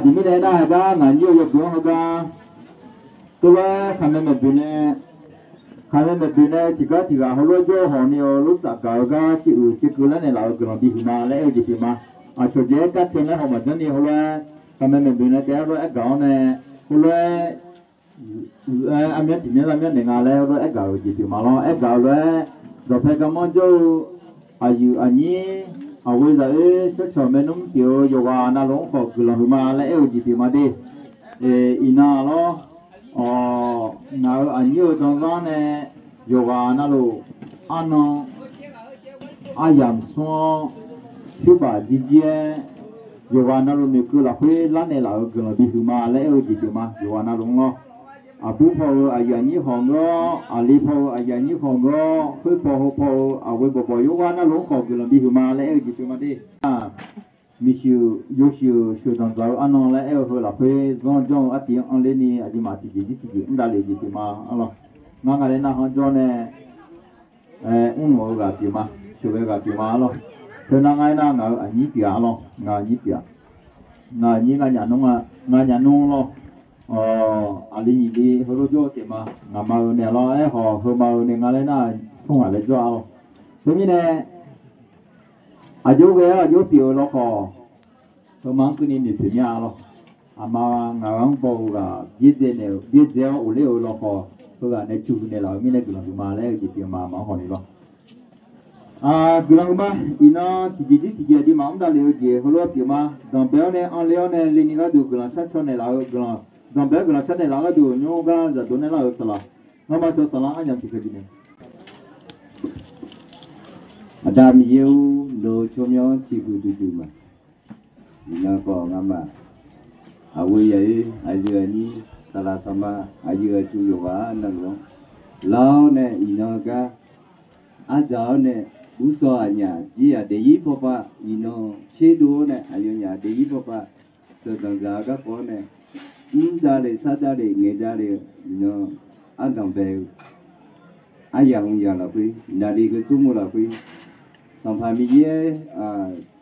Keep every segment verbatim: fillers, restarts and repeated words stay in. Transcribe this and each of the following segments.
Aqjeq mirnae aernar-aq, gar ngaq nyir-eu yawbui-anr heugar tov-aer khaqmae maeqboeq nae, khaqmae maeqboeq nae tiqgar tiqghaq heulof-aer jawr-eu hawq ni-eu lof tsaf gaq-eu gar civ uiq civ keuv lar naeqlaf-euq guiqlanq bihuiq ma laer aer-eu jeq pyeuf ma. Aqcawq jeq-aer gar cae laer haw maqjanr ni heulof-aer khaqmae maeqboeq nae taef-aer lof-aer gaq-awr nae, heulof-aer aer armyanr tiq myanr lar myanr naeq nga laer heulof-aer aer gaq-euq jeq pyeuf ma lor. Aer gaq-eu lof-aer dawqpae garmanr jawr-eu aqyuif aqnyir, aqghoe zaq-oer tsawrcawq maernmr pyeuf-eu yawqghaq navluf-anr khawf guiqlanq huiq ma laer aer-eu jeq pyeuf ma de. Iqnan lor, ngaq-euq aqnyir-eu danzanr nae yawqghaq navluf arnan aryamq smr-awr, pyurbaf jirjir-aer, yawqghaq navluf noeqkeuv lafkhoer lar naeqlaf-euq guiqlanq bihuiq ma laer aer-eu jeq pyeuf ma. Yawqghaq navluf-anr lor, aqbur paw-euq aqyuif aqnyir khawf ngeur-awr, aqli paw-euq aqyuif aqnyir khawf ngeur-awr, khoer paw heu paw-euq aqghoe bawqbawq yawqghaq navluf-anr khawf guiqlanq bihuiq ma laer aer-eu jeq pyeuf ma de. Miqshuif yawshuif-euq sheuqdanq dzaq-eu arnan laer aer-eu heu lafkhoer zanr janr-eu artiv-anr anr ler ni aqduimaf tiqjeq jir tiqjeq mr davlef-eu jeq pyeuf ma arlawr. Ngar nga laer nar hanr jawr nae mrluf-eu ghaq pyeuf ma, sheuqghae ghaq pyeuf ma arlawr. Teunar ngar aernar ngaq-euq aqnyir pyeuf-a arlawr, ngaq aqnyir pyeuf-a. Ngaq aqnyir nganyaf nmr-a, nganyaf nmr lawr. Aqli nyiq li heulof jawr-eu taef ma. Ngaqma-eu nae lawr aer hawq heuma-eu nae nga laer nar smr ghaq laer jawr-a lawr. Teumirnae aqjox ghae-awr aqjox pyeuf-eu lawkhawf, heuma-anr keuvni noeqpoeq mya-a lawr. Aqma ngaq-anr baw-eu ghaq byaerdzae naeq-eu byaerdzae-awr ghofler-eu lawkhawf, heughaq nae cuq naeqlaf-eu mirnae guiqlanq huiqma laer-eu jeq pyeuf ma. Aqma-anr hawni lawr. Guiqlanq huiqma. Iqnan tiqjeq jir tiqjeq aqduimaf mr davlef-eu jeq heulof-aer pyeuf ma. Danqbae-awr nae anrler-awr nae leni gharduq guiqlanq shar caw naeqlaf-eu guiqlanq, danqbae-awr guiqlanq shar naeqlaf gharduq nymr gar zaqdov naeqlar-euq saqlaq, ngamaf cawq saqlaq-anr aryamq tiqkhaeq bifnaeq. Aqda Miqyaer-or, nawq-eu tsawrmyanr-anr ciqhuiq duidui ma. Iqnan khawf ngamaf aqghoe yaq-oer aqyuif aqnyir saqlaq saqma aqyuif aqtsu yawqghaq-anr navluf-anr lar-awr nae iqnan gar ardzaq-awr nae ursawq aqnyaf jir-aq daefzir pawpav iqnan tserdov-awr nae aqyawfnyaf daefzir pawpav sheuqdanq dzaq-eu garkawv-awr nae mr davlef sar davlef ngaeq davlef-eu iqnan ardanq bae-eu aryamq yamq lafkhoer naqli heu tsawrmur lafkhoer Sanqpaq Miqyaer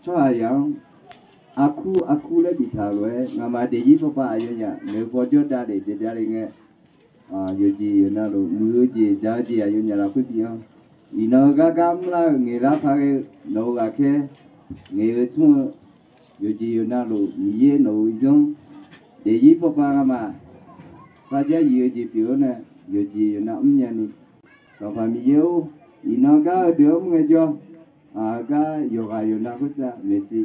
tsawrhaqzaq-anr arkur arkur laer biftaq lof-aer ngamaf daefzir pawpav aqyawfnyaf maeqhu paw jawr davlef daef davlef ngae, yawqjeq yawqnavluf muiq-eu jeq dzaq-eu jeq aqyawfnyaf lafkhoer bi-anr iqnan-eu gar gar mrlar-eu ngaeqlar paq ghae-eu nawq-eu ghaqkhaer ngaeq-eu tmr-eu yawqjeq yawqnavluf Miqyaer nawq-eu zanr daefzir pawpav ngamaf sarjar yif-eu jeq pyeuf-awr nae yawqjeq yawqnav mrnya ni, Sanqpaq Miqyaer-or, iqnan gar heudeuq-anr mr ngaejawr, gar yawqghaq yawqnav khoertav maeqshi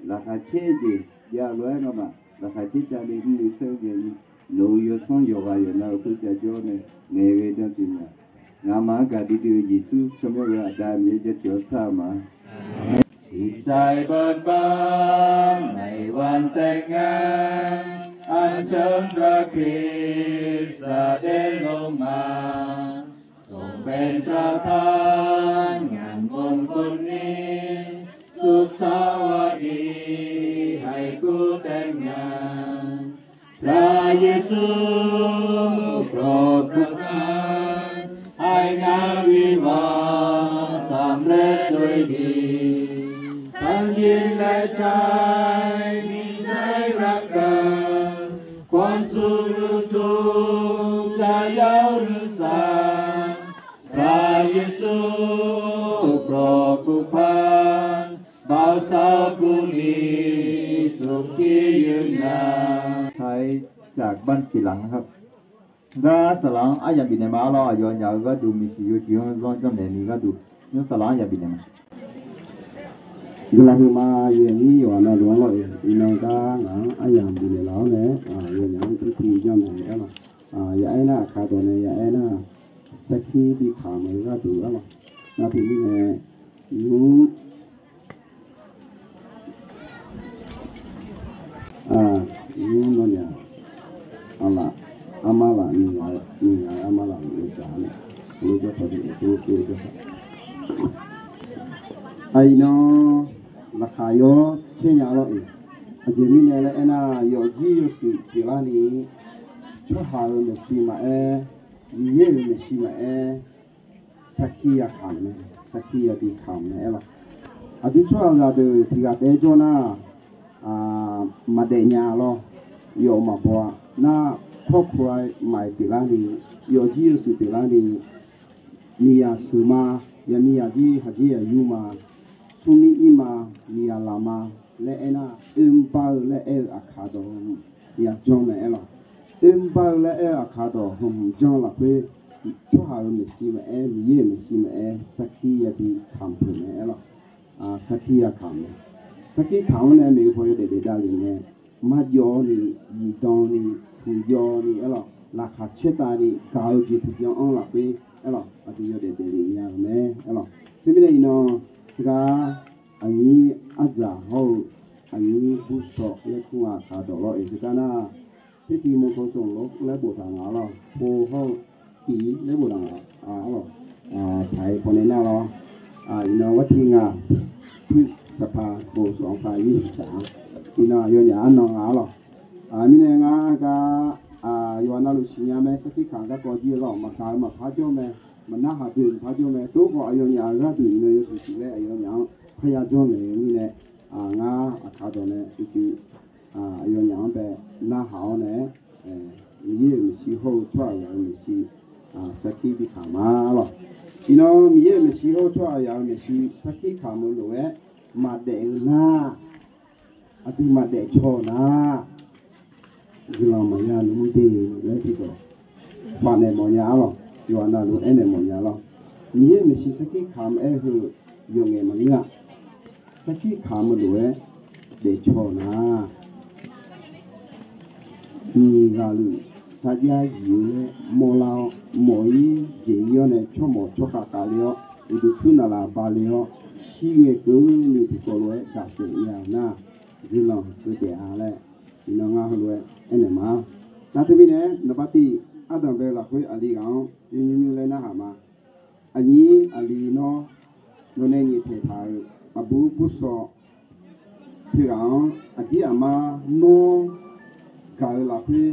laqkhaq caer-eu jeq jav-eu lof-aer ngamaf laqkhaq caer javle mrle saer-eu jeq ni, nawq-euq yawsanr yawqghaq yawqnav-eu khoertav jawr-awr nae ngaeqghae dan tiq nya. Ngamaf-anr gaqdui dui-eu Yeqsur tsawrmyanr-eu Aqda Miqyaer jaceuq-awr sar-eu ma. Tiqjaiq baqbaq naeq wan taef nga, arcawq-anr Kali สำเร็จลงมา ทรงเป็นประธานงานมงคลนี้ สุขสวัสดีให้คู่แต่งงาน พระเยซูโปรดประทานให้งานวิวาห์สำเร็จด้วยดี ทั้งหญิงและชายมีใจรักกัน ความสุขหรือทุกข์จะยาวหรือสั้น พระเยซูโปรดผูกพัน บ่าวสาวคู่นี้สุขียืนนาน Shaq-aer caf gbanr siqlaq-anr har. Ngar saqlaq-anr aryamq bifnaeq ma arlawr. Aqyawfnyaf-eu gharduq miqshiq yawshuif-anr zanr janrnaeq ni gharduq nymr saqlaq-anr aryamq bifnaeq ma. Guiqlanq huiqma. Yawqnyir yawqghaq navluf-anr lawr-eu iqnan gar ngaq-anr aryamq bifnaeq laf-awr nae, yawqnyaf-anr pirti janrnaeq-eu aer lawq. Yaaer nar aqkaq dawq nae yaaer nar sarkir bi taq mae-eu gharduq aer lawq. Nar tiq mirnae nymr, Aq, nawnyaf, arlaf, armar laf, nyiq ghaq-eu armar laf-euq jaq-a nae, jawr tawq de, jawr tawq. Aqyawf, laqkhaq yawr caer nya lawr-iq. Aqjeq mirnae laer aernar, yawfjir yawshuif pyeuflarni, tsawrhaq-euq maeqshi maqaer, Miqyaer-euq maeqshi maqaer, sarkir yakamq mae, sarkir yabi kamq mae aerlawq. Aqdui tsawrhaqzaq deuq tiq ghaq taef-aer jawr nar, maqdaef nya lawr, yawf maqbaw-a. Nar, ครอบครัว maqaer pyeuflarni, yawfjir yawshuif pyeuflarni, miqyaq sheuq ma, yaqmiqyaq jir haqjir yaqyur ma, smrmir ir ma, miqyaq laf ma laer aernar, oermr bar-eu laer aer-eu aqkaq dawq hmq ya janr mae aerlawq. Oermr bar-eu laer aer-eu aqkaq dawq hmq janr lafkhoer, tsawrhaq-euq maeqshi maqaer, Miqyaer-euq maeqshi maqaer, sarkir yabi kamq peuq mae aerlawq. Sarkir yakamq mae. Sarkir kamq-anr nae maeqhu paw yawdaef daef davlef ngae, marjawv ni, zifdan ni, hmqjawv ni aerlawq, laqkhaq caertavni gaq-eu jeq tiqbyan-anr lafkhoer aerlawq, aqdui yawdaef daeflef nya-eu mae aerlawq. Teumirnae iqnan teugar aqnyir ardzaq hawr-eu aqnyir bursaw laer kur nga aqkaq dawq lawr-iq teugar nar, พิธีมงคลสมรส laer boftaq nga lawr, pov hawr-eu tiq laer boftaq nga lawr, taq-iq pawnae nar lawr, iqnan ghartiq nga, พฤษภาคม สองพันยี่สิบสาม iqnan aqyawfnyaf arnan nga lawr. Mirnae ngar gar yawqha navluf siqnya mae, sarkir kamq garkawv jir-eu lawr, maqgaq-eu maqpar jawr mae, maqnarhaq dui-eu maqpar jawr mae, tov khawf aqyawfnyaf-euq gharduq iqnan yawshuif shuif laer aqyawfnyaf-anr parya janrnaeq-eu mirnae, ngar aqkaq dawq nae uicuiv aqyawfnyaf-anr bae narhaq-awr nae, Miqyaer-euq maeqshi hawr-eu tsawrhaqzaq-euq maeqshi sarkir bi kamq ma lawq. Iqnan Miqyaer-euq maeqshi hawr-eu tsawrhaqzaq-euq maeqshi sarkir kamq-eu lof-aer maqdaef-eu nar, aqdui maqdaef caw nar, guiqlanq maqya nmr de laer tiqdawq paf naeq mawfnya-a lawq. Yawqha navluf aernaeq mawfnya lawr. Miqyaer-euq maeqshi sarkir kamq-aer heu yawf ngaeq maqngeur-a. Sarkir kamq-eu lof-aer daefcaw nar, nyiq ghaq luf sarjax zif-eu laer mawrlar-awr, mawf-ir jeq-ir-awr nae tsawrmawq tsawrkhav khavle-awr, uqduq tur naqlaf bale-awr, shir ngae keuvni tiqkawv lof-aer gaqsaef nya-eu nar, guiqlanq teudaef-a laer iqnan ngar heulof-aer aernaeq ma. Nar teumirnae naqba tiq ardanq bae-eu lafkhoer aqli ghaq-anr yawnyir nymr laer narhaq ma. Aqnyir aqli nawr, nawqnae nyaeftaeq taq-euq aqbur bursaw teughaq-anr aqdir aqmar nawr gaq-eu lafkhoer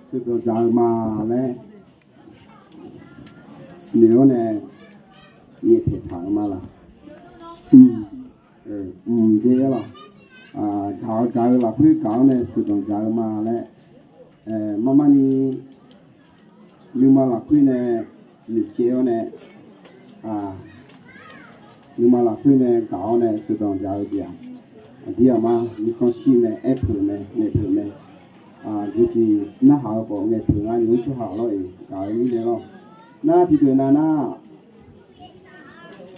sheuqdanq dzaq-eu ma laer noeq-awr nae nyaeftaeq taq-eu ma laf. Mq, mq, de-aer lawq. Gaq-eu gaq-eu lafkhoer gaq-awr nae sheuqdanq dzaq-eu ma laer, marmarni nuima lafkhoer nae noeqcaev-awr nae, nuima lafkhoer nae gaq-awr nae sheuqdanq dzaq-eu jeq-aq, aqdir aqmar nuikhanr shir mae, aer peuq mae, ngaeq peuq mae. Guiqjeq narhaq-eu khawf ngaeq peuq ngar nymr tsawrhaq lawr-iq gaq-eu mirnae lawr. Nar tiqdeuq nav nar,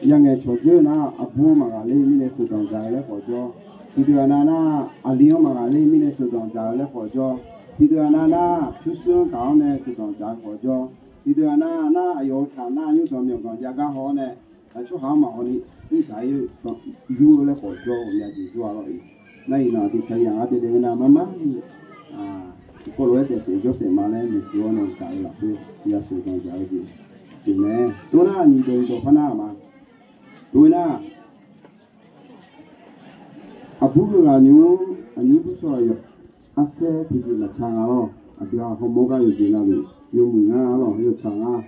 yangaeq cawqdzeur nar aqbur-anr maqghaqler mirnae sheuqdanq dzaq-eu laer khawf jawr. Tiqdeuq aqnav nar, aqli-anr maqghaqler mirnae sheuqdanq dzaq-eu laer khawf jawr. Tiqdeuq aqnav nar, pyurshuir-anr gaq-awr nae sheuqdanq dzaq-eu khawf jawr. Tiqdeuq aqnav nar, aqyawf-euq taq nar nymrdanq myawqganq jav gar haw-awr nae, tsawrhaq-anr maqhaw ni mr dzaq-ir-eu yur-eu laer khawf jawr-eu aqjeq jawr-a lawr-iq. Nar iqnan aqdui taqyaq-a daef daef-eu nav marmarni tiqkawv lof-aer daefsaef jawrsaef ma laer noeqkeuv-awr nae gaq-eu lafkhoer ya sheuqdanq dzaq-eu jeq pyeuf mae. Tov nar, nyiq dawq nyiq dawq par nar-aq ma. Tov-aer nar, aqbur heughaq nymr aqnyir bursaw aqyawf arsaer tiqjeq maqtsaq nga lawr. Aqdui-aq hawmawr gar yawqjeq navluf yawmuiq ngar lawr, yawtsaq ngar.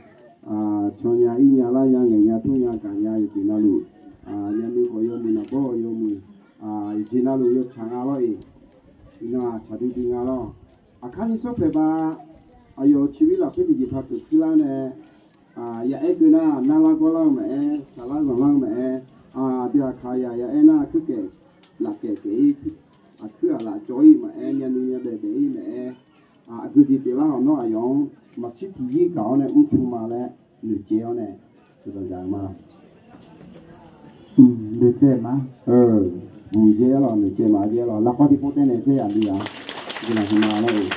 Cannya, irnya, larnya, ngaeqnya, turnya, gaqnya, yawqjeq navluf, myavnuiv khawf yawmuiq, naqbawr khawf yawmuiq, yawqjeq navluf yawtsaq nga lawr-iq. Iqnan-aq tsaq duidui nga lawr. Aqkar ni sawr paeq ba, aqyawf-euq ciqbir lafkhoer tiqjeq paq pyeuf kuir lar nae, ya aer keuv nar, narlar gawrlar-eu maqaer, shaqlar zanqlar-eu maqaer, aqdui aqkaq yaq ya aer nar, kuirkaef lafkaef kaef-ir, aqkuir aqlaf cawv-ir maqaer, myavnuiv myavbaef baef-ir maqaer, aqgeu jeq pyeuflar hawq nawr aqyawf-anr maqshir tiqyir gaq-awr nae mrcu ma laer noeqcaev-awr nae sheuqdanq dzaq-eu ma. Noeqcaev ma. Mqjaev-aer lawq, noeqcaev ma jaev-aer lawq, lafkawr tiqpov taev naeq zaer aqli ghaq-a. Guiqlanq huiqma lawr-eu.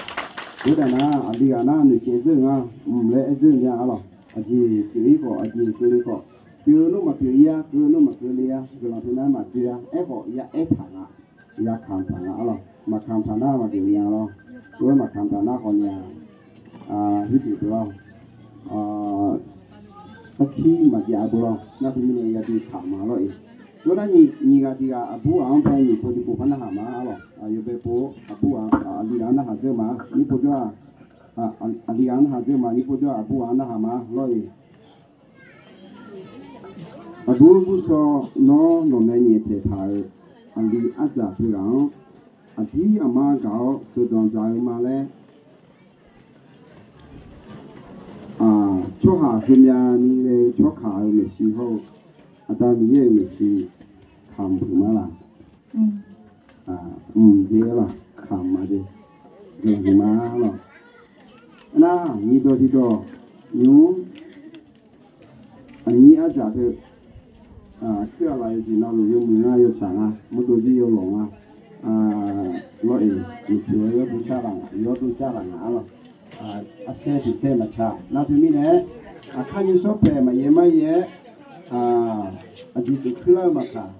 Khoertav nar, aqli ghaq nar noeqcaev dzeur-eu nga, mq laer aer dzeur-eu nya-a lawq. Aqjeq pyeuf-ir khawf, aqjeq keuvle khawf, pyeuf nmr maqpyeuf-ir-a, keuv nmr maqkeuvle-a, guiqlanq teu nar maqdoe-a. Aerkhawf ya aertaq nga, ya kamq taq nga-a lawq. Maqkamq taq nar maqgeuf nya lawr. Tov-aer maqkamq taq nar khawf nya, hirtiq tov-awr, sarkir maqjav-eu beu lawr. Nar teumirnae yabi kaq ma lawr-iq. Tov nar nyiq ghaq tiq ghaq aqbur ghaq-anr bae nyiq pov tiq pov par narhaq ma-a lawq. Aqyawf bae pov aqbur ghaq, aqli ghaq-anr narhaq dzeur ma, nyiq pov jawr-aq, aqli ghaq-anr narhaq dzeur ma, nyiq pov jawr-aq, aqbur ghaq-anr narhaq ma lawr-iq. Aqbur Gursaw, nawr nawqnae nyaeftaeq taq-euq aqli ardzaq teughaq-anr aqdir aqmar gaq-awr sheuqdanq dzaq-eu ma laer, tsawrhaq heumyav ni ghae-eu tsawrkaq-euq maeqshi hawr-eu Aqda Miqyaer-euq maeqshi kamq peuq ma laq? Mq, jeq-aer laq, kamq ma jeq. Guiqlanq huiqma lawq. Aernar, nyiqdawq tiqdawq nymr aqnyir ardzaq teu, kuir aqlaf yawjeq navluf yawmuiq nga, yawtsaq nga, mawrdo jir yawlawq nga lawr-iq, mqtsoeq-aer yawrdov car laf nga, yawrdov car laf nga-a lawq. Arsaer tiq saer maqtsaq nar teumirnae, aqkar nymr shawr paeq maqyaer maryaer-aer, aqjeq geuf kuir lar-eu maqkaq,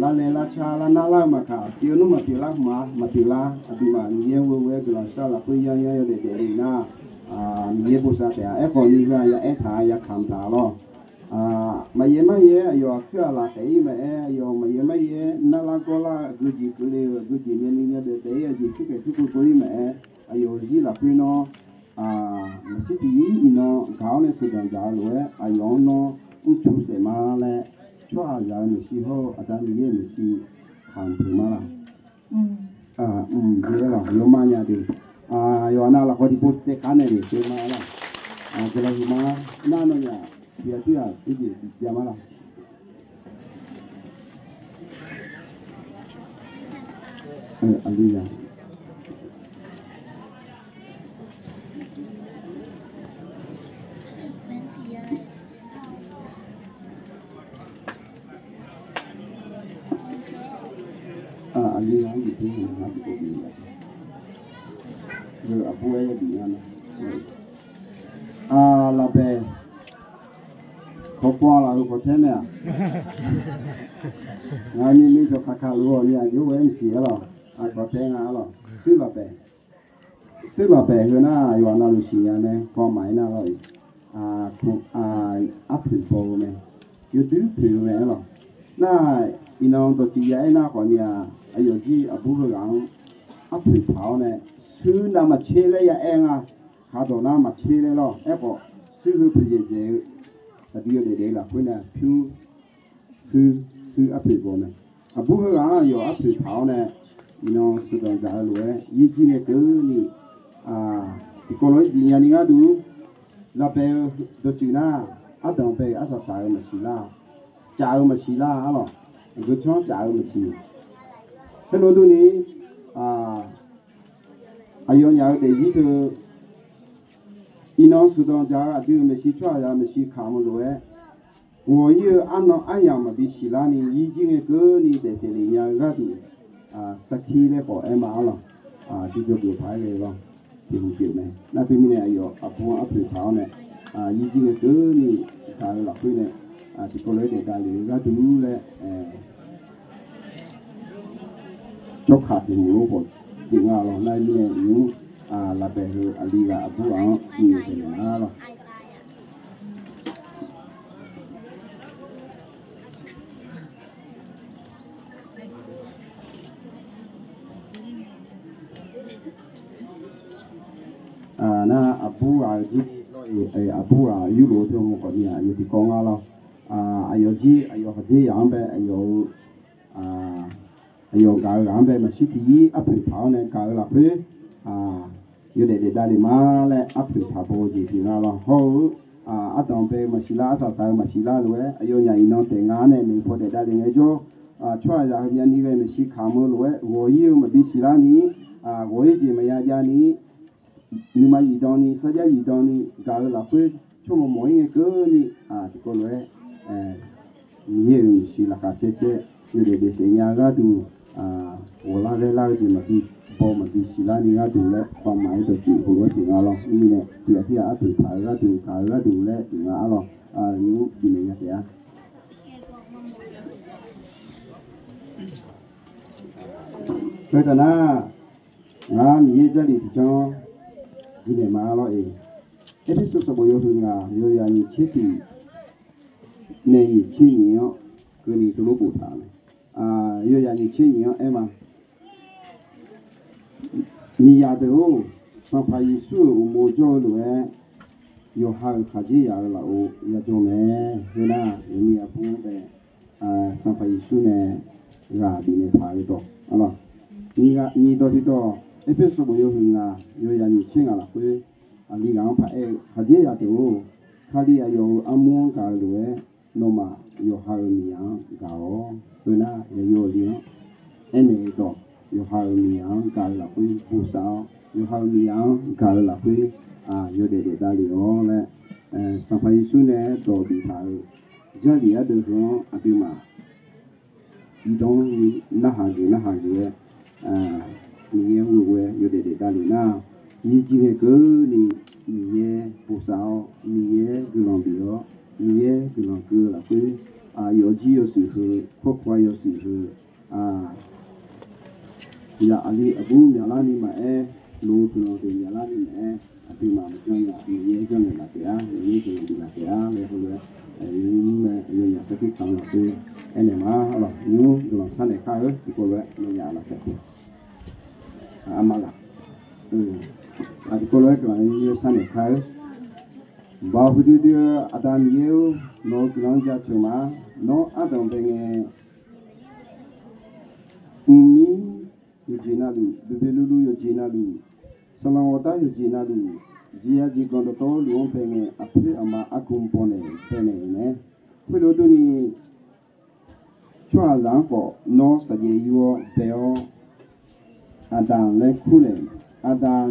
lavlaeq lavca lavnar lar-eu maqkaq, pyeuf nmr maqpyeuf lar, hmq-a maqpyeuf lar, aqduimaf Miqyaer ghoe-aer guiqlanq shar lafkhoer yanr yanr yawdaef daef le nar, Miqyaer bosav taef-a. Aerkhawf ni heu-aq ya aertaq-a, ya kamq taq lawr. Maqyaer maryaer aqyawf aqkuir aqlaf khaef-ir maqaer, aqyawf maqyaer maryaer narlar gawrlar-eu aqgeujeq keuvle-eu aqgeujeq myavnuiv myavbaef daef-ir aqjeq tsurkaeq tsurkov kov-ir maqaer, aqyawf-euq zir lafkhoer nawr maqshir tiq yir iqnan gaq-awr nae sheuqdanq dzaq-eu lof-aer aqyawf-anr nawr mrcu saef ma laer, tsawrhaqzaq-euq maeqshi hawr-eu Aqda Miqyaer-euq maeqshi kamq peuq ma laq? Mq, jeq-aer laq yawma nya de. Yawqha nav lafkhawf tiqpov taev kar nae le teu ma laq? Guiqlanq huiqma. Nar nawnyaf tiq ghaq tirghaq tiqjeq bif jav ma laq? Aqli ya. Aqli ya, aqli ya. Aqbur-aer ya bif nya na. Lafbaeq. Kawqpov-a laf-eu kawqtaer mae-aq. Ngaq ni ni jawqkaq kaq luf-awq ni aqjox-aer mqsiq-aer lawq. Kawqtaer nga-a lawq. Suir lafbaeq. Suir lafbaeq heu nar yawqha navluf siqnya mae, kawv maf-aer nar lawr-iq. Arpoeq baw-eu mae. Yawduir poeq-eu mae-aer lawq. Nar, iqnan dawqtsuif ya aer nar khawf ni-aq, aqyawf jir aqbur heughaq-anr arpoeq taq-awr nae, suir navmaqtser laer ya aer nga. Kaqdawq nar maqtser laer lawr. Aerkhawf, suir heu poeqyaeq dzaeq-eu aqdui yawdaef daef-eu lafkhoer nae pyur suir, suir arpoeq baw mae. Aqbur heughaq-anr aqyawf arpoeq taq-awr nae, iqnan sheuqdanq dzaq-eu lof-aer yirjir ngae keuvni, tiqkawv lof-aer jeq nyani gharduq, lafbaeq-eu dawqtsuif nar, ardanq bae-eu arsaq saq-eu maqsiq lar, caf-eu maqsiq lar-a lawq. Aqgeu tsanr caf-eu maqsiq. Khoerlof durni, aqyawfnyaf-eu daefzir teu, iqnan sheuqdanq dzaq-eu aqdui-euq maeqshi tsawrhaqzaq-euq maeqshi kamq-eu lof-aer, ghawq-ir-eu arnan aryamq maqbi siqlar ni yirjir ngae keuvni daefsaef lef nya-eu gharduq, sarkir laer khawf aer ma-a lawq. Aqdui jawrgeuf paq-aer ghae lawr. Tiqhmq pyeuf mae. Nar teumirnae aqyawf aqbur-anr arpoeq taq-awr nae, yirjir ngae keuvni gaq-eu lafkhoer nae, tiqkawv lof-aer daef davlef-eu gharduq laer, tsawrkaq tiqhmq lof khawf jeq nga lawq. Nar mirnae nymr, lafbaeq heu aqli ghaq aqbur ghaq-anr nyaef taeq naeq-a lawq. Nar aqbur ghaq-eu jir, aqbur ghaq yurlof-eu teu hmq khawf ni-aq, yawf tiqkawv nga lawr. Aqyawf jir aqyawf khaqdzerzaq-anr bae aqyawf-eu aqyawf gaq-eu ghaq-anr bae maqshir tiq yir arpoeq taq-awr nae gaq-eu lafkhoer, yawdaef daef davlef ma laer arpoeq taq baw-eu jeq tiq nga lawr. Hawr-eu, ardanq bae-eu maqsiq lar, arsaq saq-eu maqsiq lar lof-aer, aqyawfnyaf iqnan taef nga-anr nae maeqpaw daef davlef ngaejawr, tsawrhaqzaq heumyav ni ghae maeqshi kamq-eu lof-aer, ghawq-ir-eu maqbi siqlar ni, ghawq-ir jeq maqya jav ni, nuima zifdan ni sarjax zifdan ni gaq-eu lafkhoer tsawrmawq mawq-ir ngae keuvni, tiqkawv lof-aer Miqyaer-euq maeqshi laqkhaq caer caer yawdaef daef saef nya-eu gharduq, ghawqlar ghaelar-eu jeq maqbi baw maqbi siqlar ni gharduq laer, baqmaf-aer dawqtsuif heulof-aer pyeuf nga lawr. Mirnae tiqghaq tirghaq arpoeq taq-eu gharduq gaq-eu gharduq laer pyeuf nga-a lawr. Nymr bifnaeq nya taef-a. Khoertav nar, ngar Miqyaer Jarlif tiqjanr guiqnaeq ma lawr-eq. Erpersu sanqbof yawhuiq ngaq, yawzaq nyiq tser tiq nae nyiq tser nyiq-anr keuvni teulof boftaq-euq mae. Yawzaq nyiq tser nyiq-anr aer ma. Miqzaq deuq-or, Sanqpaq Yeqsur-euq uqmov jawr-eu lof-aer, yawqha-euq khaqdzerzaq-euq lafov yajawr mae. Khoernar, yawqni aqbur-anr bae, Sanqpaq Yeqsur nae ghaq bifnaeq taq-eu dawq. Nyiq dawq tiqdawq, Erpersu sanqbof yawhuiq ngaq, yawzaq nyiq tser ngaq lafkhoer, aqli ghaq-anr paraer-eu, khaqdzerzaq deuq-or, Kali aqyawf-euq armur-anr gaq-eu lof-aer, nawmaf yawqha-euq miqzaq-anr gaq-awr, khoernar, yawzaq li-anr aernaeq-eu dawq, yawqha-euq miqzaq-anr gaq-eu lafkhoer bosav-awr, yawqha-euq miqzaq-anr gaq-eu lafkhoer yawdaef daef davlef-awr laer, Sanqpaq Yeqsur nae dawq biftaq-euq Jarlif ardeuv heu-anr aqduimaf iqdan ni narhaq geuf narhaq geuf-aer, Miqyaer-anr ghoe-aer yawdaef daef davlef nar, nyiq jeq ngae keuvni Miqyaer bosav-awr, Miqyaer guiqlanq bif-awr, Miqyaer guiqlanq keuv-eu lafkhoer, yawfjir yawshuif heu, kawrkawv-a yawshuif heu, yaq aqli aqbur myaqlar ni maqaer, loq-eu guiqlanq deuq myaqlar ni maqaer, aqduimaf maqjanr nya Miqyaer janrnaeq laf taef-a, Miqyaer guiqlanq bif laf taef-a laer heulof-aer, nymr nae aqyawfnyaf sarkir kamq lafkhoer aernaeq ma. Nymr guiqlanq sharnaeq kar-eu tiqkawv lof-aer nawnyaf laftaeq, aqma laf, tiqkawv lof-aer guiqlanq nymr sharnaeq kar-eu. Baoq huiqdui dui-eu Aqda Miqyaer-or, nawq-euq guiqlanq-anr jaceuq ma. Nawr ardanq bae ngae, mqmir yawqjeq navluf, beqbeq luvluv yawqjeq navluf, sanqlanq ghawqdar yawqjeq navluf, jeqya jeqganq dawqtawvluf-anr bae ngae, aqpoer aqma argmq bawnaeq baenaeq-euq mae. Khoerlof durni, tsawrhaqzaq-anr khawf nawr saqjaev yur-awr bae-awr, Aqdaq laer kur naeq, Aqdaq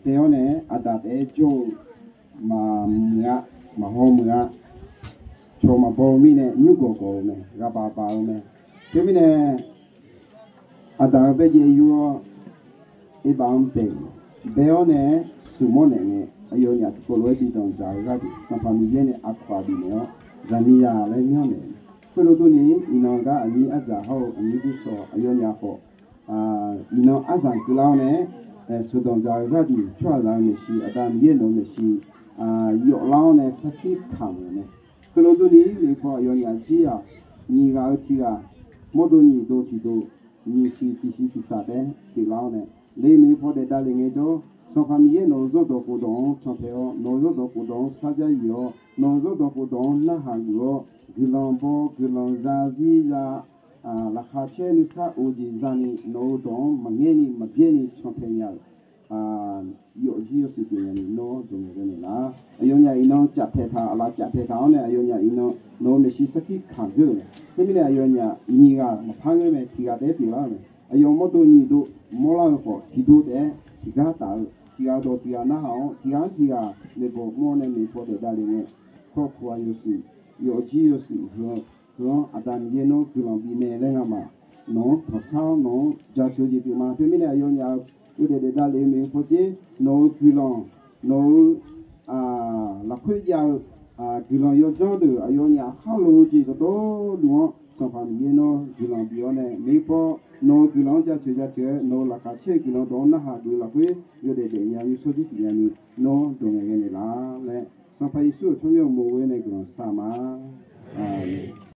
bae-awr nae, Aqdaq taef-aer jawr-eu maqmuiq-a, maqhaw muiq-a, cawq maqbaw-eu mirnae nymrgawq gawq-eu mae, ghaqbaq baq-eu mae. Teumirnae, Aqdaq-euq baejaev yur-awr, Eqbaf-anr bae-euq, bae-awr nae-aer smq mawr naeq ngae, aqyawfnyaf tiqkawv lof-aer bi danqdzaq-eu gharduq, Sanqpaq Miqyaer nae aqkawq-aq bifnaeq-awr, zaqmiqzaq laer myanrnaeq. Khoerlof durni, iqnan gar aqnyir ardzaq hawr-eu aqnyir gursaw aqyawfnyaf khawf, iqnan arzanq keuvlar-awr nae-aer, sheuqdanq dzaq-eu gharduq tsawrhaqzaq-eu maeqshi, Aqda Miqyaer nawq-eu maeqshi yawflar-awr nae sarkir kamq-euq mae. Khoerlof durni, Liqpaw aqyawfnyaf jir-aq, nyiq ghaq-eu tiq ghaq, mawrdo nyiq dov tiq dov, nyiq siq tiq siq tiq saq taef-aer pyeuflar-awr nae, Liqpaw daef davlef ngaejawr, Sanqpaq Miqyaer nawq-euq zanrdawq khofdawq-anr cantae-awr, nawq-euq zanrdawq khofdawq-anr sarjax yif-awr, nawq-euq zanrdawq khofdawq-anr narhaq geuf-awr, guiqlanq baw guiqlanq za zir za, laqkhaq caer nuisar of-eu jeq zani nawq-euq dawq-anr maqngaer ni maqbyaer ni cantae nya-euq yawfjir yawshuif pyeuf nya ni nawr dawq ngaeq ghae naeqlaf. Aqyawfnyaf iqnan caftaeq taq, aqlaf caftaeq taq-awr nae aqyawfnyaf iqnan nawq-euq maeqshi sarkir kamq dzeur-euq mae. Khoermirnae aqyawfnyaf nyiq ghaq maqpar ngeur mae, tiq ghaq taef-aer pyeuflar-eu mae. Aqyawf mawrdo nyiq dov mawrlar-eu khawf, tiq dov taef-aer tiqgar taf-eu, tiq ghaq dawq tiq ghaq narhaq-awr, tiq ghaq-anr tiq ghaq maeqbawq mr-awr nae maeqpaw daef davlef ngae, kawrkawv-a yawshuif, yawfjir yawshuif heu-anr Aqda Miqyaer nawr guiqlanq bifnaeq laer ngamaf nawq-anr tanqsar-awr nawq-anr jaceuq-eu jeq pyeuf ma. Teumirnae aqyawfnyaf-euq yawdaef daef davlef-eu maeqhu paw dzer, nawq-euq guiqlanq, nawq-euq lafkhoer jav-eu guiqlanq yawdzanr deuq aqyawfnyaf khalof-eu jeq dawqtawvluf-anr Sanqpaq Miqyaer nawr guiqlanq bif-awr nae, maeqhu paw nawq-euq guiqlanq-anr jaceuq jaceuq-aer nawq-euq laqkhaq caer-eu guiqlanq dawq-anr narhaq geuf-eu lafkhoer yawdaef daefnya nymrshawr jir tiqnya ni nawr dawq ngaeq ghae naeqlaf laer, Sanqpaq Yeqsur-euq tsawrmyanr uqmov ghoer nae guiqlanq shar ma. Aqmeq.